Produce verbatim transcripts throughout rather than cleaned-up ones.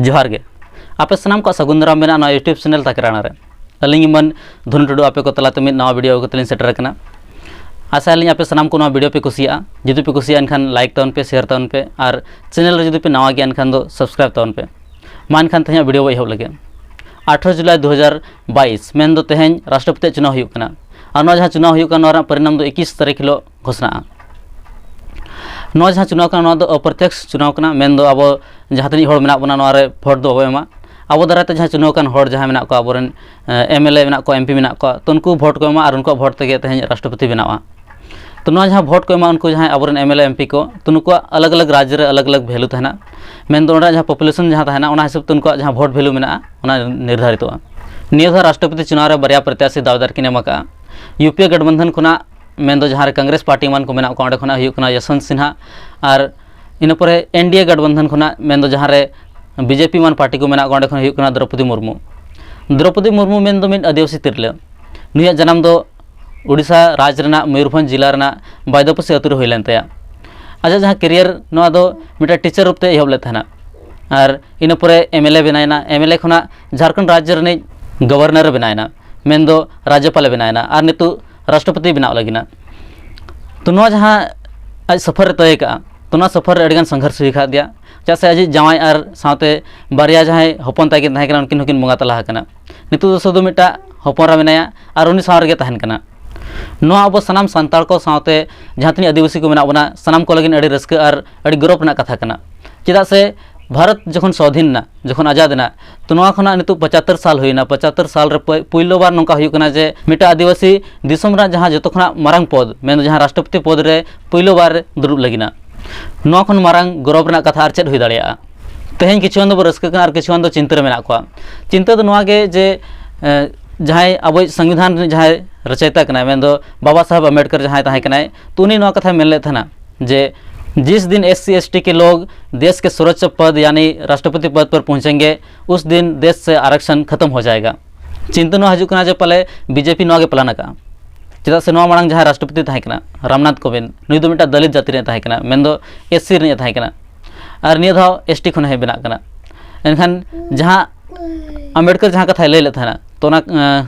ᱡᱚᱦᱟᱨ ᱜᱮ᱾ ᱟᱯᱮ ᱥᱟᱱᱟᱢ ᱠᱚᱣᱟᱜ ᱥᱟᱹᱜᱩᱱ ᱫᱟᱨᱟᱢ ᱢᱮᱱᱟᱜᱼᱟ ᱱᱚᱣᱟ YouTube ᱪᱮᱱᱮᱞ ᱛᱟᱠᱨᱟᱲᱟ ᱨᱮ᱾ ᱟᱹᱞᱤᱧ ᱮᱢᱟᱱ ᱫᱷᱚᱱᱩ ᱴᱩᱰᱩ ᱟᱯᱮ ᱠᱚ ᱛᱟᱞᱟᱛᱮ ᱢᱤᱫ ᱱᱟᱣᱟ ᱵᱷᱤᱰᱤᱭᱳ ᱟᱹᱜᱩ ᱠᱟᱛᱮ ᱞᱤᱧ ᱥᱮᱴᱮᱨ ᱟᱠᱟᱱᱟ᱾ ᱟᱥᱟᱭᱟᱞᱤᱧ ᱟᱯᱮ ᱥᱟᱱᱟᱢ ᱠᱚ ᱱᱚᱣᱟ ᱵᱷᱤᱰᱤᱭᱳ ᱯᱮ ᱠᱩᱥᱤᱭᱟᱜᱼᱟ᱾ ᱡᱩᱫᱤ ᱯᱮ ᱠᱩᱥᱤᱭᱟᱜᱼᱟ ᱮᱱᱠᱷᱟᱱ ᱞᱟᱭᱤᱠ ᱛᱟᱵᱚᱱ ᱯᱮ, ᱥᱮᱭᱟᱨ ᱛᱟᱵᱚᱱ ᱯᱮ, ᱟᱨ ᱪᱮᱱᱮᱞ ᱨᱮ ᱡᱩᱫᱤ ᱯᱮ ᱱᱟᱣᱟ ᱜᱮᱭᱟ ᱮᱱᱠᱷᱟᱱ ᱫᱚ ᱥᱟᱵᱥᱠᱨᱟᱭᱤᱵ ᱛᱟᱵᱚᱱ ᱯᱮ᱾ ᱢᱟ ᱮᱱᱠᱷᱟᱱ ᱛᱮᱦᱮᱧᱟᱜ ᱵᱷᱤᱰᱤᱭᱳ ᱵᱚ ᱮᱦᱚᱵ ᱞᱮᱜᱮ᱾ ᱟᱴᱷᱨᱚ ᱡᱩᱞᱟᱭ ᱫᱩ ᱦᱟᱡᱟᱨ ᱵᱟᱭᱤᱥ, ᱢᱮᱱᱫᱚ ᱛᱮᱦᱮᱧ ᱨᱟᱥᱴᱨᱚᱯᱚᱛᱤ ᱪᱩᱱᱟᱣ ᱦᱩᱭᱩᱜ ᱠᱟᱱᱟ᱾ ᱟᱨ ᱱᱚᱣᱟ ᱡᱟᱦᱟᱸ ᱪᱩᱱᱟᱣ ᱦᱩᱭᱩᱜ ᱠᱟᱱᱟ, ᱱᱚᱣᱟ ᱨᱮᱱᱟᱜ ᱯᱚᱨᱤᱱᱟᱢ ᱫᱚ ᱮᱠᱤᱥ ᱛᱟᱹᱨᱤᱠᱷ ᱦᱤᱞᱳᱜ ᱜᱷᱳᱥᱱᱟᱜᱼᱟ᱾ ᱱᱚᱣᱟ ᱡᱟᱦᱟᱸ ᱪᱩᱱᱟᱣ ᱠᱟᱱᱟ, ᱱᱚᱣᱟ ᱫᱚ ᱚᱯᱨᱚᱛᱭᱚᱠᱥ ᱪᱩᱱᱟᱣ ᱠᱟᱱᱟ, ᱢᱮᱱᱫᱚ ᱟᱵᱚ ᱡᱟᱦᱟᱸ ᱛᱤᱱᱟᱹᱜ ᱦᱚᱲ ᱢᱮᱱᱟᱜ ᱵᱚᱱᱟ, ᱱᱚᱣᱟ ᱨᱮ ᱵᱷᱳᱴ ᱫᱚ ᱵᱟᱵᱚ ᱮᱢᱟ᱾ ᱟᱵᱚ ᱫᱟᱨᱟᱭ ᱛᱮ ᱡᱟᱦᱟᱸ ᱪᱩᱱᱟᱹᱣ ᱟᱠᱟᱱ ᱦᱚᱲ ᱡᱟᱦᱟᱸᱭ ᱢᱮᱱᱟᱜ ᱠᱚᱣᱟ, ᱟᱵᱚᱨᱮᱱ ᱮᱢ ᱮᱞ ᱮ ᱢᱮᱱᱟᱜ ᱠᱚᱣᱟ, ᱮᱢ ᱯᱤ ᱢᱮᱱᱟᱜ ᱠᱚᱣᱟ, ᱛᱚ ᱩᱱᱠᱩ ᱵᱷᱳᱴ ᱠᱚ ᱮᱢᱟ ᱟᱨ ᱩᱱᱠᱩᱣᱟᱜ ᱵᱷᱳᱴ ᱛᱮᱜᱮ ᱛᱮᱦᱮᱧ ᱨᱟᱥᱴᱨᱚᱯᱚᱛᱤ ᱵᱮᱱᱟᱣᱟ᱾ ᱛᱚ ᱱᱚᱣᱟ ᱡᱟᱦᱟᱸ ᱵᱷᱳᱴ ᱠᱚ ᱮᱢᱟ, ᱩᱱᱠᱩ ᱡᱟᱦᱟᱸᱭ ᱟᱵᱚᱨᱮᱱ M L A, M P ᱠᱚ, ᱛᱚ ᱱᱩᱠᱩᱣᱟᱜ ᱟᱞᱟᱜᱽ ᱟᱞᱟᱜᱽ ᱨᱟᱡᱽ ᱨᱮ ᱟᱞᱟᱜᱽ ᱟᱞᱟᱜᱽ ᱵᱷᱮᱞᱩ ᱛᱟᱦᱮᱱᱟ᱾ ᱢᱮᱱᱫᱚ ᱚᱸᱰᱮ ᱡᱟᱦᱟᱸ ᱯᱚᱯᱩᱞᱮᱥᱚᱱ ᱡᱟᱦᱟᱸ ᱛᱟᱦᱮᱱᱟ, ᱚᱱᱟ ᱦᱤᱥᱟᱹᱵ ᱛᱮ ᱩᱱᱠᱩᱣᱟᱜ ᱡᱟᱦᱟᱸ ᱵᱷᱳᱴ ᱵᱷᱮᱞᱩ ᱢᱮᱱᱟᱜᱼᱟ, ᱚᱱᱟ ᱱᱤᱨᱫᱷᱟᱨᱤᱛᱚᱜᱼᱟ᱾ ᱱᱤᱭᱟᱹ ᱫᱷᱟᱣ ᱨᱟᱥᱴᱨᱚᱯᱚᱛᱤ ᱪᱩᱱᱟᱣ ᱨᱮ ᱵᱟᱨᱭᱟ ᱯᱨᱚᱛᱭᱟᱥᱤ ᱫᱟᱣᱮᱫᱟᱨ ᱠᱤᱱ ᱮᱢ ᱟᱠᱟᱫᱼᱟ᱾ ᱭᱩ ᱯᱤ ᱮ ᱜᱚᱴᱵᱚᱱᱫᱷᱚᱱ ᱠᱷᱚᱱᱟᱜ, ᱢᱮᱱᱫᱚ ᱡᱟᱦᱟᱸ ᱨᱮ ᱠᱚᱝᱜᱨᱮᱥ ᱯᱟᱨᱴᱤ ᱮᱢᱟᱱ ᱠᱚ ᱢᱮᱱᱟᱜ ᱠᱚᱣᱟ, ᱚᱸᱰᱮ ᱠᱷᱚᱱᱟᱜ ᱦᱩᱭᱩᱜ ᱠᱟᱱᱟ ᱭᱚᱥᱣᱚᱱᱛ ᱥᱤᱱᱦᱟ, ᱟᱨ ᱤᱱᱟᱹ ᱯᱚᱨᱮ ᱮᱱ ᱰᱤ ᱮ ᱜᱚᱴᱵᱚᱱᱫᱷᱚᱱ ᱠᱷᱚᱱᱟᱜ, ᱢᱮᱱᱫᱚ ᱡᱟᱦᱟᱸ ᱨᱮ ᱵᱤ ᱡᱮ ᱯᱤ ᱮᱢᱟᱱ ᱯᱟᱨᱴᱤ ᱠᱚ ᱢᱮᱱᱟᱜ ᱠᱚᱣᱟ, ᱚᱸᱰᱮ ᱠᱷᱚᱱ ᱦᱩᱭᱩᱜ ᱠᱟᱱᱟ ᱫᱨᱚᱯᱚᱫᱤ ᱢᱩᱨᱢᱩ᱾ ᱫᱨᱚᱯᱚᱫᱤ ᱢᱩᱨᱢᱩ ᱢᱮᱱᱫᱚ ᱢᱤᱫ ᱟᱹᱫᱤᱵᱟᱹᱥᱤ ᱛᱤᱨᱞᱟᱹ᱾ ᱱᱩᱭᱟᱜ ᱡᱟᱱᱟᱢ ᱫᱚ ᱩᱰᱤᱥᱟ ᱨᱟᱡᱽ ᱨᱮᱱᱟᱜ ᱢᱚᱭᱩᱨᱵᱷᱚᱸᱡᱽ ᱡᱮᱞᱟ ᱨᱮᱱᱟᱜ ᱵᱟᱭᱫᱚᱯᱚᱥᱤ ᱟᱹᱛᱩ ᱨᱮ ᱦᱩᱭ ᱞᱮᱱ ᱛᱟᱭᱟ᱾ ᱟᱡᱟᱜ ᱡᱟᱦᱟᱸ ᱠᱮᱨᱤᱭᱟᱨ, ᱱᱚᱣᱟ ᱫᱚ ᱢᱤᱫᱴᱟᱝ ᱴᱤᱪᱟᱨ ᱨᱩᱯ ᱛᱮ ᱮᱦᱚᱵ ᱞᱮᱫ ᱛᱟᱦᱮᱱᱟ᱾ ᱟᱨ ᱤᱱᱟᱹ ᱯᱚᱨᱮ M L A ᱵᱮᱱᱟᱣᱮᱱᱟ᱾ M L A ᱠᱷᱚᱱᱟᱜ ᱡᱷᱟᱲᱠᱷᱚᱸᱰ ᱨᱟᱡᱽ ᱨᱤᱱᱤᱡ ᱜᱚᱵᱷᱚᱨᱱᱚᱨ ᱮ ᱵᱮᱱᱟᱣᱮᱱᱟ, ᱢᱮᱱᱫᱚ ᱨᱟᱡᱽᱡᱚᱯᱟᱞ ᱮ ᱵᱮᱱᱟᱣᱮᱱᱟ, ᱟᱨ ᱱᱤᱛᱚᱜ ᱨᱟᱥᱴᱨᱚᱯᱚᱛᱤ ᱵᱮᱱᱟᱣ ᱞᱟᱹᱜᱤᱫ ᱱᱟ᱾ ᱛᱚ ᱱᱚᱣᱟ ᱡᱟᱦᱟᱸ ᱟᱡ ᱥᱚᱯᱷᱚᱨ ᱮ ᱛᱚᱭ ᱟᱠᱟᱫᱼᱟ, ᱛᱚ ᱱᱚᱣᱟ ᱥᱚᱯᱷᱚᱨ ᱨᱮ ᱟᱹᱰᱤᱜᱟᱱ ᱥᱚᱝᱜᱷᱚᱨᱥ ᱦᱩᱭ ᱟᱠᱟᱫ ᱫᱮᱭᱟ, ᱪᱮᱫᱟᱜ ᱥᱮ ᱟᱡᱤᱡ ᱡᱟᱶᱟᱭ ᱟᱨ ᱥᱟᱶᱛᱮ ᱵᱟᱨᱭᱟ ᱡᱟᱦᱟᱸᱭ ᱦᱚᱯᱚᱱ ᱛᱟᱭ ᱠᱤᱱ ᱛᱟᱦᱮᱸ ᱠᱟᱱᱟ, ᱩᱱᱠᱤᱱ ᱦᱚᱸᱠᱤᱱ ᱵᱚᱸᱜᱟ ᱛᱟᱞᱟ ᱟᱠᱟᱱᱟ᱾ ᱱᱤᱛᱚᱜ ᱫᱚ ᱥᱩᱫᱷᱩ ᱢᱤᱫᱴᱟᱝ ᱦᱚᱯᱚᱱ ᱮᱨᱟ ᱢᱮᱱᱟᱭᱟ ᱟᱨ ᱩᱱᱤ ᱥᱟᱶ ᱨᱮᱜᱮ ᱛᱟᱦᱮᱱ ᱠᱟᱱᱟ᱾ ᱱᱚᱣᱟ ᱟᱵᱚ ᱥᱟᱱᱟᱢ ᱥᱟᱱᱛᱟᱲ ᱠᱚ ᱥᱟᱶᱛᱮ ᱡᱟᱦᱟᱸ ᱛᱤᱱᱟᱹᱜ ᱟᱹᱫᱤᱵᱟᱹᱥᱤ ᱠᱚ ᱢᱮᱱᱟᱜ ᱵᱚᱱᱟ, ᱥᱟᱱᱟᱢ ᱠᱚ ᱞᱟᱹᱜᱤᱫ ᱟᱹᱰᱤ ᱨᱟᱹᱥᱠᱟᱹ ᱟᱨ ᱟᱹᱰᱤ ᱜᱚᱨᱚᱵᱽ ᱨᱮᱱᱟᱜ ᱠᱟᱛᱷᱟ ᱠᱟᱱᱟ᱾ ᱪᱮᱫᱟᱜ ᱥᱮ ᱵᱷᱟᱨᱚᱛ ᱡᱚᱠᱷᱚᱱ ᱥᱣᱟᱫᱷᱤᱱ ᱮᱱᱟ, ᱡᱚᱠᱷᱚᱱ ᱟᱡᱟᱫ ᱮᱱᱟ, ᱛᱚ ᱱᱚᱣᱟ ᱠᱷᱚᱱᱟᱜ ᱱᱤᱛᱚᱜ ᱯᱚᱸᱪᱟᱛᱛᱳᱨ ᱥᱟᱞ ᱦᱩᱭᱱᱟ᱾ ᱯᱚᱸᱪᱟᱛᱛᱳᱨ ᱥᱟᱞ ᱨᱮ ᱯᱳᱭ-, ᱯᱩᱭᱞᱩ ᱵᱟᱨ ᱱᱚᱝᱠᱟ ᱦᱩᱭᱩᱜ ᱠᱟᱱᱟ ᱡᱮ ᱢᱤᱫᱴᱟᱝ ᱟᱹᱫᱤᱵᱟᱹᱥᱤ ᱫᱤᱥᱚᱢ ᱨᱮᱱᱟᱜ ᱡᱟᱦᱟᱸ ᱡᱚᱛᱚ ᱠᱷᱚᱱᱟᱜ ᱢᱟᱨᱟᱝ ᱯᱚᱫᱽ, ᱢᱮᱱᱫᱚ ᱡᱟᱦᱟᱸ ᱨᱟᱥᱴᱨᱚᱯᱚᱛᱤ ᱯᱚᱫᱽ ᱨᱮ ᱯᱩᱭᱞᱩ ᱵᱟᱨ ᱫᱩᱲᱩᱵ ᱞᱟᱹᱜᱤᱫ ᱱᱟ᱾ ᱱᱚᱣᱟ ᱠᱷᱚᱱ ᱢᱟᱨᱟᱝ ᱜᱚᱨᱚᱵᱽ ᱨᱮᱱᱟᱜ ᱠᱟᱛᱷᱟ ᱟᱨ ᱪᱮᱫ ᱦᱩᱭ ᱫᱟᱲᱮᱭᱟᱜᱼᱟ? ᱛᱮᱦᱮᱧ ᱠᱤᱪᱷᱩ ᱜᱟᱱ ᱫᱚᱵᱚ ᱨᱟᱹᱥᱠᱟᱹ ᱠᱟᱱᱟ ᱟᱨ ᱠᱤᱪᱷᱩ ᱜᱟᱱ ᱫᱚ ᱪᱤᱱᱛᱟᱹ ᱨᱮ ᱢᱮᱱᱟᱜ ᱠᱚᱣᱟ᱾ ᱪᱤᱱᱛᱟᱹ ᱫᱚ ᱱᱚᱣᱟ ᱜᱮ ᱡᱮ, ᱮ, ᱡᱟᱦᱟᱸᱭ ᱟᱵᱚᱭᱤᱡ ᱥᱚᱝᱵᱤᱫᱷᱟᱱ ᱨᱤᱱᱤᱡ ᱡᱟᱦᱟᱸᱭ ᱨᱚᱪᱚᱭᱤᱛᱟ ᱠᱟᱱᱟᱭ, ᱢᱮᱱᱫᱚ ᱵᱟᱵᱟ ᱥᱟᱦᱮᱵᱽ ᱟᱢᱵᱮᱰᱠᱚᱨ ᱡᱟᱦᱟᱸᱭ ᱛᱟᱦᱮᱸ ᱠᱟᱱᱟᱭ, ᱛᱚ ᱩᱱᱤ ᱱᱚᱣᱟ ᱠᱟᱛᱷᱟᱭ ᱢᱮᱱ ᱞᱮᱫ ᱛᱟᱦᱮᱱᱟ ᱡᱮ, "जिस दिन एस सी एस टी के लोग देश के सर्वोच्च पद यानी राष्ट्रपति पद पर पहुंचेंगे, उस दिन देश से आरक्षण खत्म हो जाएगा।" ᱪᱤᱱᱛᱟᱹ ᱱᱚᱣᱟ ᱦᱤᱡᱩᱜ ᱠᱟᱱᱟ ᱡᱮ ᱯᱟᱞᱮ ᱵᱤ ᱡᱮ ᱯᱤ ᱱᱚᱣᱟ ᱜᱮ ᱯᱞᱟᱱ ᱟᱠᱟᱫᱼᱟ᱾ ᱪᱮᱫᱟᱜ ᱥᱮ ᱱᱚᱣᱟ ᱢᱟᱲᱟᱝ ᱡᱟᱦᱟᱸᱭ ᱨᱟᱥᱴᱨᱚᱯᱚᱛᱤ ᱛᱟᱦᱮᱸ ᱠᱟᱱᱟ, ᱨᱟᱢᱱᱟᱛᱷ ᱠᱳᱵᱤᱱᱫ, ᱱᱩᱭ ᱫᱚ ᱢᱤᱫᱴᱟᱝ ᱫᱚᱞᱤᱛ ᱡᱟᱹᱛᱤ ᱨᱤᱱᱤᱡ ᱛᱟᱦᱮᱸ ᱠᱟᱱᱟ, ᱢᱮᱱᱫᱚ ᱮᱥ ᱥᱤ ᱨᱤᱱᱤᱡ ᱛᱟᱦᱮᱸ ᱠᱟᱱᱟ᱾ ᱟᱨ ᱱᱤᱭᱟᱹ ᱫᱷᱟᱣ ᱮᱥ ᱴᱤ ᱠᱷᱚᱱ ᱦᱚᱸᱭ ᱵᱮᱱᱟᱜ ᱠᱟᱱᱟ᱾ ᱮᱱᱠᱷᱟᱱ ᱡᱟᱦᱟᱸ ᱟᱢᱵᱮᱰᱠᱟᱨ ᱡᱟᱦᱟᱸ ᱠᱟᱛᱷᱟᱭ ᱞᱟᱹᱭ ᱞᱮᱫ ᱛᱟᱦᱮᱱᱟ, ᱛᱚ ᱚᱱᱟ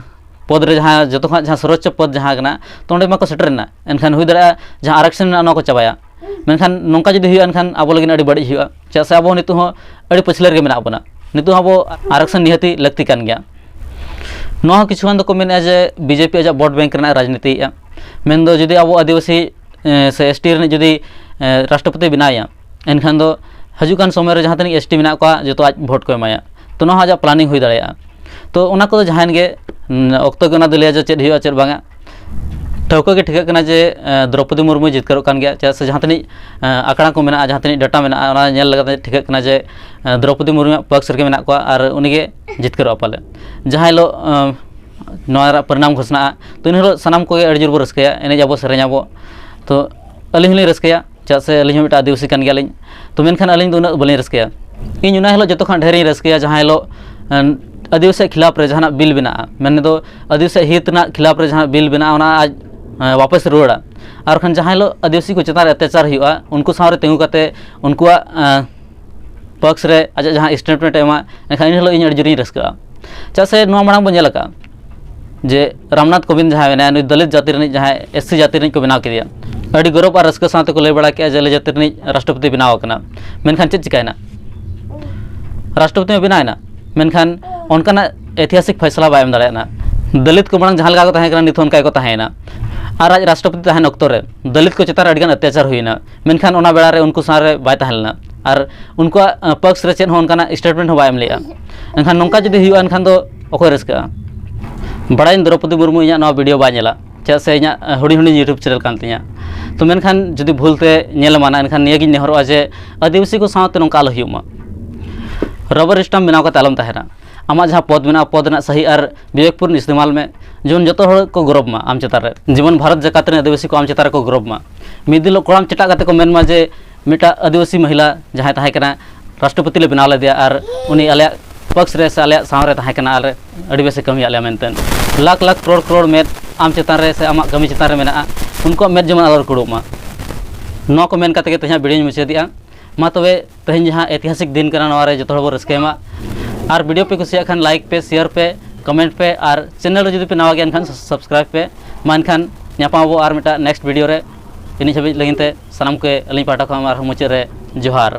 ᱯᱚᱫᱽ ᱨᱮ ᱡᱟᱦᱟᱸ ᱡᱚᱛᱚ ᱠᱷᱚᱱᱟᱜ ᱡᱟᱦᱟᱸ ᱥᱚᱨᱚᱪᱪᱚ ᱯᱚᱫᱽ ᱡᱟᱦᱟᱸ ᱠᱟᱱᱟ, ᱛᱚ ᱚᱸᱰᱮ ᱢᱟᱠᱚ ᱥᱮᱴᱮᱨ ᱮᱱᱟ᱾ ᱮᱱᱠᱷᱟᱱ ᱦᱩᱭ ᱫᱟᱲᱮᱭᱟᱜᱼᱟ ᱡᱟᱦᱟᱸ ᱟᱨᱟᱠᱥᱚᱱ ᱢᱮᱱᱟᱜᱼᱟ ᱱᱚᱣᱟ ᱠᱚ ᱪᱟᱵᱟᱭᱟ᱾ ᱢᱮᱱᱠᱷᱟᱱ ᱱᱚᱝᱠᱟ ᱡᱩᱫᱤ ᱦᱩᱭᱩᱜᱼᱟ ᱮᱱᱠᱷᱟᱱ ᱟᱵᱚ ᱞᱟᱹᱜᱤᱫ ᱟᱹᱰᱤ ᱵᱟᱹᱲᱤᱡ ᱦᱩᱭᱩᱜᱼᱟ, ᱪᱮᱫᱟᱜ ᱥᱮ ᱟᱵᱚ ᱱᱤᱛᱚᱜ ᱦᱚᱸ ᱟᱹᱰᱤ ᱯᱟᱹᱪᱷᱞᱟᱹ ᱨᱮᱜᱮ ᱢᱮᱱᱟᱜ ᱵᱚᱱᱟ᱾ ᱱᱤᱛᱚᱜ ᱦᱚᱸ ᱟᱵᱚ ᱟᱨᱟᱠᱥᱚᱱ ᱱᱤᱦᱟᱹᱛᱤ ᱞᱟᱹᱠᱛᱤ ᱠᱟᱱ ᱜᱮᱭᱟ᱾ ᱱᱚᱣᱟ ᱦᱚᱸ ᱠᱤᱪᱷᱩ ᱜᱟᱱ ᱫᱚᱠᱚ ᱢᱮᱱᱮᱫᱼᱟ ᱡᱮ ᱵᱤᱡᱮᱯᱤ ᱟᱡᱟᱜ ᱵᱷᱳᱴ ᱵᱮᱝᱠ ᱨᱮᱱᱟᱜ ᱨᱟᱡᱽᱱᱤᱛᱤᱭᱮᱫᱼᱟ᱾ ᱢᱮᱱᱫᱚ ᱡᱩᱫᱤ ᱟᱵᱚ ᱟᱹᱫᱤᱵᱟᱹᱥᱤ ᱮ, ᱥᱮ ᱮᱥᱴᱤ ᱨᱤᱱᱤᱡ ᱡᱩᱫᱤ ᱮ, ᱨᱟᱥᱴᱨᱚᱯᱚᱛᱤ ᱵᱮᱱᱟᱣᱮᱭᱟ, ᱮᱱᱠᱷᱟᱱ ᱫᱚ ᱦᱤᱡᱩᱜ ᱠᱟᱱ ᱥᱚᱢᱚᱭ ᱨᱮ ᱡᱟᱦᱟᱸ ᱛᱤᱱᱟᱹᱜ ᱮᱥᱴᱤ ᱢᱮᱱᱟᱜ ᱠᱚᱣᱟ ᱡᱚᱛᱚ ᱟᱡ ᱵᱷᱳᱴ ᱠᱚ ᱮᱢᱟᱭᱟ᱾ ᱛᱚ ᱱᱚᱣᱟ ᱦᱚᱸ ᱟᱡᱟᱜ ᱯᱞᱟᱱᱤᱝ ᱦᱩᱭ ᱫᱟᱲᱮᱭᱟᱜᱼᱟ᱾ ᱛᱚ ᱚᱱᱟ ᱠᱚᱫᱚ ᱡᱟᱦᱟᱸᱭᱮᱱ ᱜᱮ, ᱩᱸ, ᱚᱠᱛᱚ ᱜᱮ ᱚᱱᱟ ᱫᱚ ᱞᱟᱹᱭᱟ ᱡᱮ ᱪᱮᱫ ᱦᱩᱭᱩᱜᱼᱟ ᱪᱮᱫ ᱵᱟᱝᱟ᱾ ᱴᱷᱟᱹᱣᱠᱟᱹ ᱜᱮ ᱴᱷᱤᱠᱟᱹᱜ ᱠᱟᱱᱟ ᱡᱮ ᱮ, ᱫᱨᱚᱯᱚᱫᱤ ᱢᱩᱨᱢᱩᱭ ᱡᱤᱛᱠᱟᱹᱨᱚᱜ ᱠᱟᱱ ᱜᱮᱭᱟ, ᱪᱮᱫᱟᱜ ᱥᱮ ᱡᱟᱦᱟᱸ ᱛᱤᱱᱟᱹᱜ ᱮ, ᱟᱸᱠᱲᱟ ᱠᱚ ᱢᱮᱱᱟᱜᱼᱟ, ᱡᱟᱦᱟᱸ ᱛᱤᱱᱟᱹᱜ ᱰᱟᱴᱟ ᱢᱮᱱᱟᱜᱼᱟ, ᱚᱱᱟ ᱧᱮᱞ ᱞᱮᱠᱟᱛᱮ ᱴᱷᱤᱠᱟᱹᱜ ᱠᱟᱱᱟ ᱡᱮ ᱮ, ᱫᱨᱚᱯᱚᱫᱤ ᱢᱩᱨᱢᱩᱣᱟᱜ ᱯᱚᱠᱥ ᱨᱮᱜᱮ ᱢᱮᱱᱟᱜ ᱠᱚᱣᱟ ᱟᱨ ᱩᱱᱤᱜᱮ ᱡᱤᱛᱠᱟᱹᱨᱚᱜᱼᱟ ᱯᱟᱞᱮ᱾ ᱡᱟᱦᱟᱸ ᱦᱤᱞᱳᱜ ᱮ, ᱱᱚᱣᱟ ᱨᱮᱱᱟᱜ ᱯᱚᱨᱤᱱᱟᱢ ᱜᱷᱳᱥᱱᱟᱜᱼᱟ, ᱛᱚ ᱤᱱ ᱦᱤᱞᱳᱜ ᱥᱟᱱᱟᱢ ᱠᱚᱜᱮ ᱟᱹᱰᱤ ᱡᱳᱨ ᱵᱚ ᱨᱟᱹᱥᱠᱟᱹᱭᱟ, ᱮᱱᱮᱡ ᱟᱵᱚ, ᱥᱮᱨᱮᱧ ᱟᱵᱚ᱾ ᱛᱚ ᱟᱹᱞᱤᱧ ᱦᱚᱸᱞᱤᱧ ᱨᱟᱹᱥᱠᱟᱹᱭᱟ, ᱪᱮᱫᱟᱜ ᱥᱮ ᱟᱹᱞᱤᱧ ᱦᱚᱸ ᱢᱤᱫᱴᱟᱝ ᱟᱹᱫᱤᱵᱟᱹᱥᱤ ᱠᱟᱱ ᱜᱮᱭᱟᱞᱤᱧ᱾ ᱛᱚ ᱢᱮᱱᱠᱷᱟᱱ ᱟᱹᱞᱤᱧ ᱫᱚ ᱩᱱᱟᱹᱜ ᱵᱟᱹᱞᱤᱧ ᱨᱟᱹᱥᱠᱟᱹᱭᱟ᱾ ᱤᱧ ᱚᱱᱟ ᱦᱤᱞᱳᱜ ᱡᱚᱛᱚ ᱠᱷᱚᱱ ᱰᱷᱮᱨᱤᱧ ᱨᱟᱹᱥᱠᱟᱹᱭᱟ ᱡᱟᱦᱟᱸ ᱦᱤᱞᱳᱜ ᱮᱸ, ᱟᱹᱫᱤᱵᱟᱹᱥᱤᱭᱟᱜ ᱠᱷᱤᱞᱟᱯ ᱨᱮ ᱡᱟᱦᱟᱱᱟᱜ ᱵᱤᱞ ᱵᱮᱱᱟᱜᱼᱟ, ᱢᱮᱱᱫᱚ ᱟᱹᱫᱤᱵᱟᱹᱥᱤᱭᱟᱜ ᱦᱤᱛ ᱨᱮᱱᱟᱜ ᱠᱷᱤᱞᱟᱯ ᱨᱮ ᱡᱟᱦᱟᱱᱟᱜ ᱵᱤᱞ ᱵᱮᱱᱟᱜᱼᱟ, ᱚᱱᱟ ᱟᱡ ᱮᱸ, ᱣᱟᱯᱚᱥ ᱨᱩᱣᱟᱹᱲᱟ᱾ ᱟᱨ ᱠᱷᱟᱱ ᱡᱟᱦᱟᱸ ᱦᱤᱞᱳᱜ ᱟᱹᱫᱤᱵᱟᱹᱥᱤ ᱠᱚ ᱪᱮᱛᱟᱱ ᱨᱮ ᱚᱛᱛᱟᱪᱟᱨ ᱦᱩᱭᱩᱜᱼᱟ, ᱩᱱᱠᱩ ᱥᱟᱶᱨᱮ ᱛᱤᱸᱜᱩ ᱠᱟᱛᱮ ᱩᱱᱠᱩᱣᱟᱜ ᱮᱸ, ᱯᱚᱠᱥ ᱨᱮ ᱟᱡᱟᱜ ᱡᱟᱦᱟᱸ ᱥᱴᱮᱴᱢᱮᱱᱴ ᱮ ᱮᱢᱟ, ᱮᱱᱠᱷᱟᱱ ᱤᱱ ᱦᱤᱞᱳᱜ ᱤᱧ ᱟᱹᱰᱤ ᱡᱳᱨᱤᱧ ᱨᱟᱹᱥᱠᱟᱹᱜᱼᱟ᱾ ᱪᱮᱫᱟᱜ ᱥᱮ ᱱᱚᱣᱟ ᱢᱟᱲᱟᱝ ᱵᱚᱱ ᱧᱮᱞ ᱟᱠᱟᱫᱼᱟ ᱡᱮ ᱨᱟᱢᱱᱟᱛᱷ ᱠᱳᱵᱤᱱᱫ ᱡᱟᱦᱟᱸᱭ ᱢᱮᱱᱟᱭᱟ, ᱱᱩᱭ ᱫᱚᱞᱤᱛ ᱡᱟᱹᱛᱤ ᱨᱤᱱᱤᱡ ᱡᱟᱦᱟᱸᱭ ᱮᱥ ᱥᱤ ᱡᱟᱹᱛᱤ ᱨᱤᱱᱤᱡ ᱠᱚ ᱵᱮᱱᱟᱣ ᱠᱮᱫᱮᱭᱟ᱾ ᱟᱹᱰᱤ ᱜᱚᱨᱚᱵᱽ ᱟᱨ ᱨᱟᱹᱥᱠᱟᱹ ᱥᱟᱶᱛᱮ ᱠᱚ ᱞᱟᱹᱭ ᱵᱟᱲᱟ ᱠᱮᱫᱼᱟ ᱡᱮ ᱟᱞᱮ ᱡᱟᱹᱛᱤ ᱨᱤᱱᱤᱡ ᱨᱟᱥᱴᱨᱚᱯᱚᱛᱤ ᱵᱮᱱᱟᱣ ᱟᱠᱟᱱᱟ᱾ ᱢᱮᱱᱠᱷᱟᱱ ᱪᱮᱫ ᱪᱤᱠᱟᱹᱭᱮᱱᱟ? ᱨᱟᱥᱴᱨᱚᱯᱚᱛᱤ ᱢᱟ ᱵᱮᱱᱟᱣ ᱮᱱᱟ, ᱢᱮᱱᱠᱷᱟᱱ ᱚᱱᱠᱟᱱᱟᱜ ᱤᱛᱤᱦᱟᱥᱤᱠ ᱯᱷᱟᱭᱥᱟᱞᱟ ᱵᱟᱭ ᱮᱢ ᱫᱟᱲᱮᱭᱟᱜᱼᱟ᱾ ᱫᱚᱞᱤᱛ ᱠᱚ ᱢᱟᱲᱟᱝ ᱡᱟᱦᱟᱸ ᱞᱮᱠᱟ ᱠᱚ ᱛᱟᱦᱮᱸ ᱠᱟᱱᱟ, ᱱᱤᱛ ᱦᱚᱸ ᱚᱱᱠᱟ ᱜᱮᱠᱚ ᱛᱟᱦᱮᱸᱭᱮᱱᱟ᱾ ᱟᱨ ᱟᱡ ᱨᱟᱥᱴᱨᱚᱯᱚᱛᱤ ᱛᱟᱦᱮᱱ ᱚᱠᱛᱚ ᱨᱮ ᱫᱚᱞᱤᱛ ᱠᱚ ᱪᱮᱛᱟᱱ ᱨᱮ ᱟᱹᱰᱤᱜᱟᱱ ᱚᱛᱛᱟᱪᱟᱨ ᱦᱩᱭᱮᱱᱟ, ᱢᱮᱱᱠᱷᱟᱱ ᱚᱱᱟ ᱵᱮᱲᱟ ᱨᱮ ᱩᱱᱠᱩ ᱥᱟᱶ ᱨᱮ ᱵᱟᱭ ᱛᱟᱦᱮᱸ ᱞᱮᱱᱟ᱾ ᱟᱨ ᱩᱱᱠᱩᱣᱟᱜ ᱟᱸ, ᱯᱚᱠᱥ ᱨᱮ ᱪᱮᱫ ᱦᱚᱸ ᱚᱱᱠᱟᱱᱟᱜ ᱥᱴᱮᱴᱢᱮᱱᱴ ᱦᱚᱸ ᱵᱟᱭ ᱮᱢ ᱞᱮᱜᱼᱟ᱾ ᱮᱱᱠᱷᱟᱱ ᱱᱚᱝᱠᱟ ᱡᱩᱫᱤ ᱦᱩᱭᱩᱜᱼᱟ, ᱮᱱᱠᱷᱟᱱ ᱫᱚ ᱚᱠᱚᱭ ᱨᱟᱹᱥᱠᱟᱹᱜᱼᱟ? ᱵᱟᱲᱟᱭᱟᱹᱧ ᱫᱨᱚᱯᱚᱫᱤ ᱢᱩᱨᱢᱩ ᱤᱧᱟᱹᱜ ᱱᱚᱣᱟ ᱵᱷᱤᱰᱤᱭᱳ ᱵᱟᱭ ᱧᱮᱞᱟ, ᱪᱮᱫᱟᱜ ᱥᱮ ᱤᱧᱟᱹᱜ ᱟᱸ, ᱦᱩᱰᱤᱧ ᱦᱩᱰᱤᱧ YouTube ᱪᱮᱱᱮᱞ ᱠᱟᱱ ᱛᱤᱧᱟ᱾ ᱛᱚ ᱢᱮᱱᱠᱷᱟᱱ ᱡᱩᱫᱤ ᱵᱷᱩᱞ ᱛᱮ ᱧᱮᱞ ᱮᱢᱟᱱᱟ, ᱮᱱᱠᱷᱟᱱ ᱱᱤᱭᱟᱹᱜᱤᱧ ᱱᱮᱦᱚᱨᱚᱜᱼᱟ ᱡᱮ ᱟᱹᱫᱤᱵᱟᱹᱥᱤ ᱠᱚ ᱥᱟᱶᱛᱮ ᱱᱚᱝᱠᱟ ᱟᱞᱚ ᱦᱩᱭᱩᱜ ᱢᱟ᱾ ᱨᱟᱵᱟᱨ ᱥᱴᱟᱢᱯ ᱵᱮᱱᱟᱣ ᱠᱟᱛᱮ ᱟᱞᱚᱢ ᱛᱟᱦᱮᱱᱟ᱾ ᱟᱢᱟᱜ ᱡᱟᱦᱟᱸ ᱯᱚᱫᱽ ᱢᱮᱱᱟᱜᱼᱟ, ᱯᱚᱫᱽ ᱨᱮᱱᱟᱜ ᱥᱟᱹᱦᱤ ᱟᱨ ᱵᱤᱵᱮᱠᱯᱩᱨᱱ ᱤᱥᱛᱮᱢᱟᱞ ᱢᱮ, ᱡᱮᱢᱚᱱ ᱡᱚᱛᱚ ᱦᱚᱲ ᱠᱚ ᱜᱚᱨᱚᱵᱽ ᱢᱟ ᱟᱢ ᱪᱮᱛᱟᱱ ᱨᱮ, ᱡᱮᱢᱚᱱ ᱵᱷᱟᱨᱚᱛ ᱡᱟᱠᱟᱛ ᱨᱮᱱ ᱟᱹᱫᱤᱵᱟᱹᱥᱤ ᱠᱚ ᱟᱢ ᱪᱮᱛᱟᱱ ᱨᱮᱠᱚ ᱜᱚᱨᱚᱵᱽ ᱢᱟ᱾ ᱢᱤᱫ ᱫᱤᱱ ᱦᱤᱞᱳᱜ ᱠᱚᱲᱟᱢ ᱪᱮᱴᱟᱜ ᱠᱟᱛᱮ ᱠᱚ ᱢᱮᱱ ᱢᱟ ᱡᱮ ᱢᱤᱫᱴᱟᱝ ᱟᱹᱫᱤᱵᱟᱹᱥᱤ ᱢᱚᱦᱤᱞᱟ ᱡᱟᱦᱟᱸᱭ ᱛᱟᱦᱮᱸ ᱠᱟᱱᱟ, ᱨᱟᱥᱴᱨᱚᱯᱚᱛᱤ ᱞᱮ ᱵᱮᱱᱟᱣ ᱞᱮᱫᱮᱭᱟ ᱟᱨ ᱩᱱᱤ ᱟᱞᱮᱭᱟᱜ ᱯᱚᱠᱥ ᱨᱮ ᱥᱮ ᱟᱞᱮᱭᱟᱜ ᱥᱟᱶ ᱨᱮ ᱛᱟᱦᱮᱸ ᱠᱟᱱᱟ ᱟᱨ ᱟᱹᱰᱤ ᱵᱮᱥᱮ ᱠᱟᱹᱢᱤᱭᱟᱫ ᱞᱮᱭᱟ ᱢᱮᱱᱛᱮ᱾ ᱞᱟᱠᱷ ᱞᱟᱠᱷ ᱠᱨᱳᱲ ᱠᱨᱳᱲ ᱢᱮᱫ ᱟᱢ ᱪᱮᱛᱟᱱ ᱨᱮ ᱥᱮ ᱟᱢᱟᱜ ᱠᱟᱹᱢᱤ ᱪᱮᱛᱟᱱ ᱨᱮ ᱢᱮᱱᱟᱜᱼᱟ, ᱩᱱᱠᱩᱣᱟᱜ ᱢᱮᱫ ᱡᱮᱢᱚᱱ ᱟᱞᱚ ᱨᱟᱹᱯᱩᱫᱚᱜ ᱢᱟ᱾ ᱱᱚᱣᱟ ᱠᱚ ᱢᱮᱱ ᱠᱟᱛᱮ ᱜᱮ ᱛᱮᱦᱮᱧᱟᱜ ᱵᱷᱤᱰᱤᱭᱳᱧ ᱢᱩᱪᱟᱹᱫᱮᱜᱼᱟ᱾ ᱢᱟ ᱛᱚᱵᱮ, ᱛᱮᱦᱮᱧ ᱡᱟᱦᱟᱸ ᱮᱛᱤᱦᱟᱥᱤᱠ ᱫᱤᱱ ᱠᱟᱱᱟ, ᱱᱚᱣᱟ ᱨᱮ ᱡᱚᱛᱚ ᱦᱚᱲ ᱵᱚ ᱨᱟᱹᱥᱠᱟᱹᱭ ᱢᱟ᱾ ᱟᱨ video ᱯᱮ ᱠᱩᱥᱤᱭᱟᱜ ᱠᱷᱟᱱ like ᱯᱮ, share ᱯᱮ, comment ᱯᱮ, ᱟᱨ channel ᱨᱮ ᱡᱩᱫᱤ ᱯᱮ ᱱᱟᱣᱟ ᱜᱮᱭᱟ ᱮᱱᱠᱷᱟᱱ subscribe ᱯᱮ᱾ ᱢᱟ ᱮᱱᱠᱷᱟᱱ ᱧᱟᱯᱟᱢ ᱟᱵᱚ ᱟᱨ ᱢᱤᱫᱴᱟᱝ next video ᱨᱮ᱾ ᱤᱱᱟᱹᱜ ᱦᱟᱹᱵᱤᱡ ᱞᱟᱹᱜᱤᱫ ᱛᱮ ᱥᱟᱱᱟᱢ ᱠᱚ ᱟᱹᱞᱤᱧ ᱯᱟᱦᱴᱟ ᱠᱷᱚᱱ ᱟᱨᱦᱚᱸ ᱢᱩᱪᱟᱹᱫ ᱨᱮ ᱡᱚᱦᱟᱨ᱾